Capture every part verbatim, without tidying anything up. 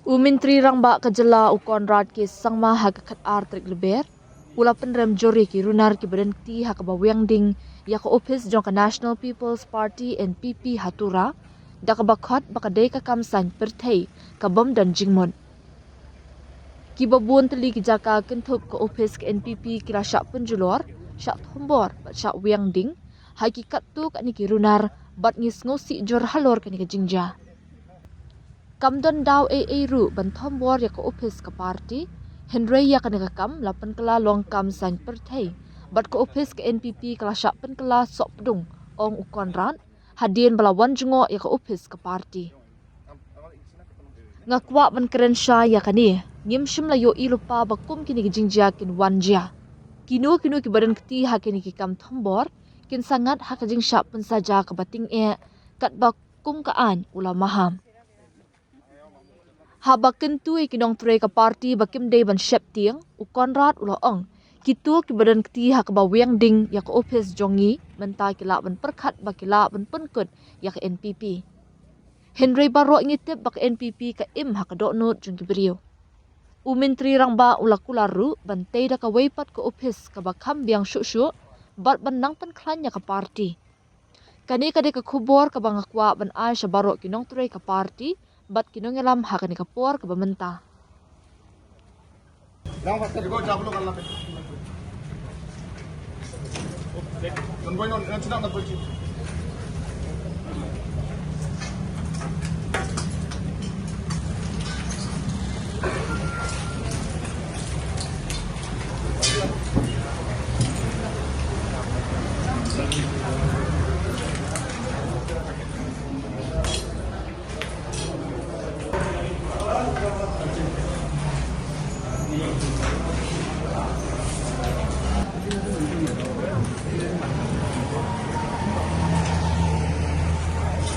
U Myntri Rangbah ka jylla u Conrad K Sangma ha ka khatar tarik Lber u la pynrem jur ïa ki runar kiba don kti ha kaba wiang ding ïa ka ophis jong ka National People's Party, N P P, ha Tura, da kaba khot ba ka dei ka kam saiñ pyrthei ka bym don jingmut. Kiba bun tylli ki jaka kynthup ka ophis ka N P P ki la shah pynjulor, shah thombor bad shah wiang ding ha ki katto katne ki runar, bad ngi sngewsih jur halor kane ka jingjia. Kam don daw ei ei ruh ban thombor ïa ka ophis ka party, hynrei ïa kane ka kam la pynkylla long kam saiñ pyrthei, bad ka ophis ka N P P ka la shah pynkylla sohpdung, ong u Conrad, hadien ba la wan jngoh ïa ka ophis ka party. Nga kwah ban kren shai ïa kane, ngim shym la ïohi lypa ba kum kine ki jingjia kin wan jia. Kino kino kiba don kti ha kine ki kam thombor kin sa ngat ha ka jingshah pynsaja kaba tyngeh, katba kum ka aiñ u la maham. Haba kyntu ïa ki nongtrei ka party ba kim dei ban sheptieng, u Conrad u la ong, kito kiba don kti ha kaba wiang ding ïa ka ophis jong ngi mynta ki lah ban pyrkhat ba ki lah ban pynkut ïa ka N P P. Hynrei baroh ngi tip ba ka N P P ka im ha ka dohnud jong ki briew. U Myntri Rangbah u la kular ruh ban tei da kawei pat ka ophis kaba kham biang shuh shuh, bad ban nang pynkhlaiñ ïa ka party. Kane ka dei ka khubor kaba nga kwah ban ai sha baroh ki nongtrei ka party bad ki nongïalam ha kane ka por kaba mynta.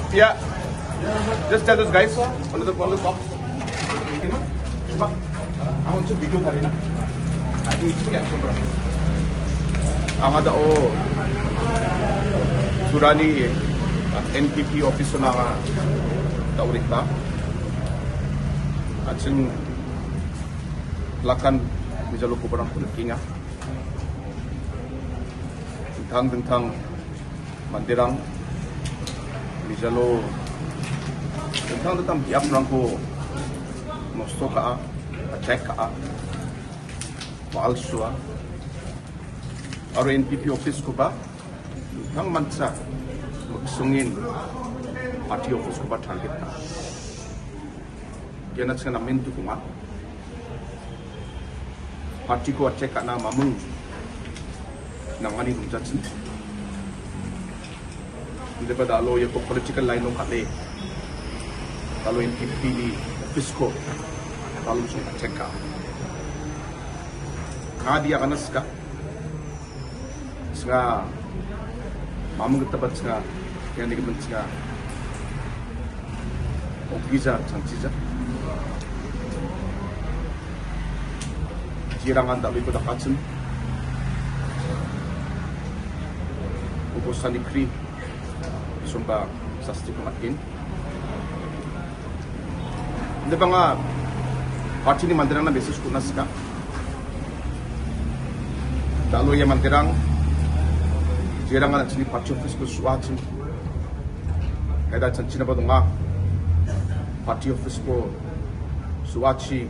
Yeah. Just tell those guys, another one, the box. Anga da o Surani, N P P office na nga da urik ta. Achin lakan mijalo ko barang pun kinga. Tang tang Mandirang, mijalo, tang tang biap rang ko nosto ka, attack ka, palsua. Aro N P P office ko ba, tang mansa, maksungin, party office ko ba target ka. Ïa na sngewna mynta kumba party ko attack na mamung na ngani nung judge. Ynda ba da lo ïa ko political line no kale. Da lo N P P ni office ko. Da lo sung attack ka. Ka dia kana ska. Snga, mamung kita bat snga, yang ni kemen snga. Ogiza, chanchiza. Jirangan tak lupa dak kacen. Upo sani kri, sumba sasti pemakin. Ynda ba nga party ni Mandirang na basis kuna ska. Da lo ïa Mandirang, Jirang na chini party office ko suwa chin. Kaida chan china ba donga party office ko suwa chi,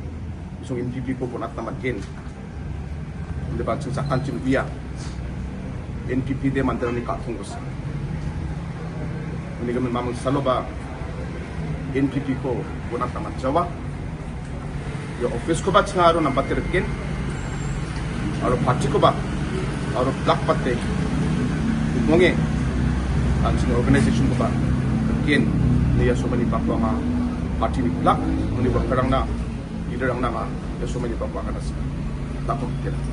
sung N P P ko bonat na makin. Ynda ba chin sakan chin biya. N P P de Mandirang ni ka thong ko sa. Ini kami mamang salo ba N P P ko bonat na man Jawa. Ïa office ko ba chnga aro nambat terkin. Aro party ko ba. Aro plak pate. Monge. An sini organization ko ba. Kin ni ïa somani ba ko nga party ni plak. Ni ba karang na. Ida rang na nga. Ïa somani ba ko nga nas. Tak ko kira.